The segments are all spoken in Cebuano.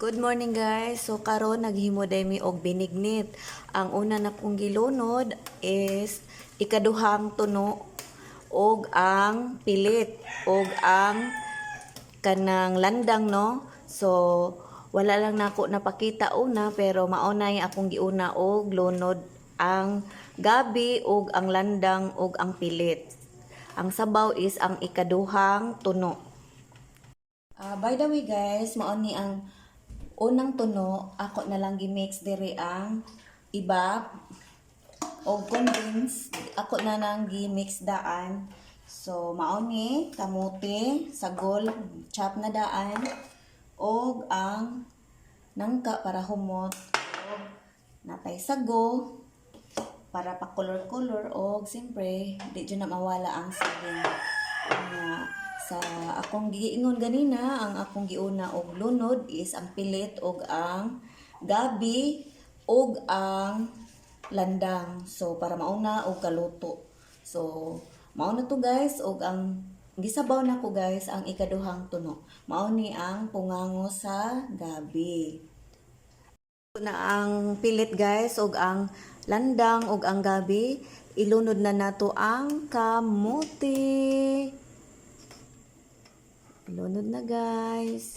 Good morning, guys. So karon naghimo day mi og binignit. Ang una na kong gilunod is ikaduhang tuno og ang pilit og ang kanang landang, no. So wala lang nako napakita una, pero mao na akong giuna og lunod ang gabi og ang landang og ang pilit. Ang sabaw is ang ikaduhang tuno. Ah, by the way guys, mao ni ang unang tuno, ako na lang gi-mix diri ang iba og condense, ako na nang gi-mix daan. So mao ni kamote, sagol, chop na daan og ang nangka para humot og natay sago para pa color-color og siyempre di jud na mawala ang saging. Nga sa akong giingon ganina, ang akong giuna og lunod is ang pilit og ang gabi og ang landang. So para mauna og kaluto. So mao na to, guys, og ang gisabaw na ko, guys, ang ikaduhang tuno. Mao ni ang pungango sa gabi. Na ang pilit, guys, og ang landang og ang gabi, ilunod na nato ang kamote. Ilunod na, guys.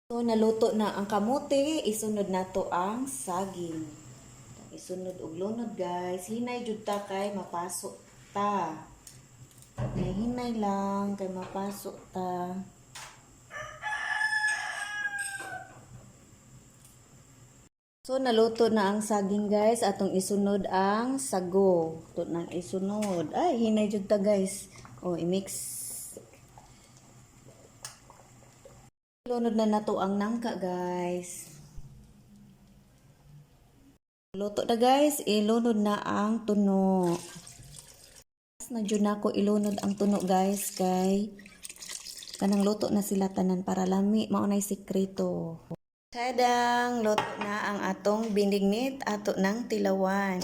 So naluto na ang kamote, isunod nato ang saging. Isunod og lunod, guys. Hinay jud ta kay mapasok ta. Hinay lang kay mapasok ta. So naluto na ang saging, guys, atong isunod ang sago. Ato nang isunod. Ay, hinay jud ta, guys. Oh, i-mix. Lunod na nato ang nangka, guys. Luto na, guys, ilunod na ang tuno. Na jud nako ilunod ang tuno, guys, kay kanang luto na sila tanan para lami, mao nay sikreto. Tadang! Luto na ang atong binignit, ato ng tilawan.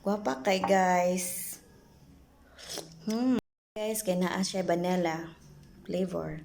Gwapa kay, guys. Guys, kay naa siya vanilla flavor.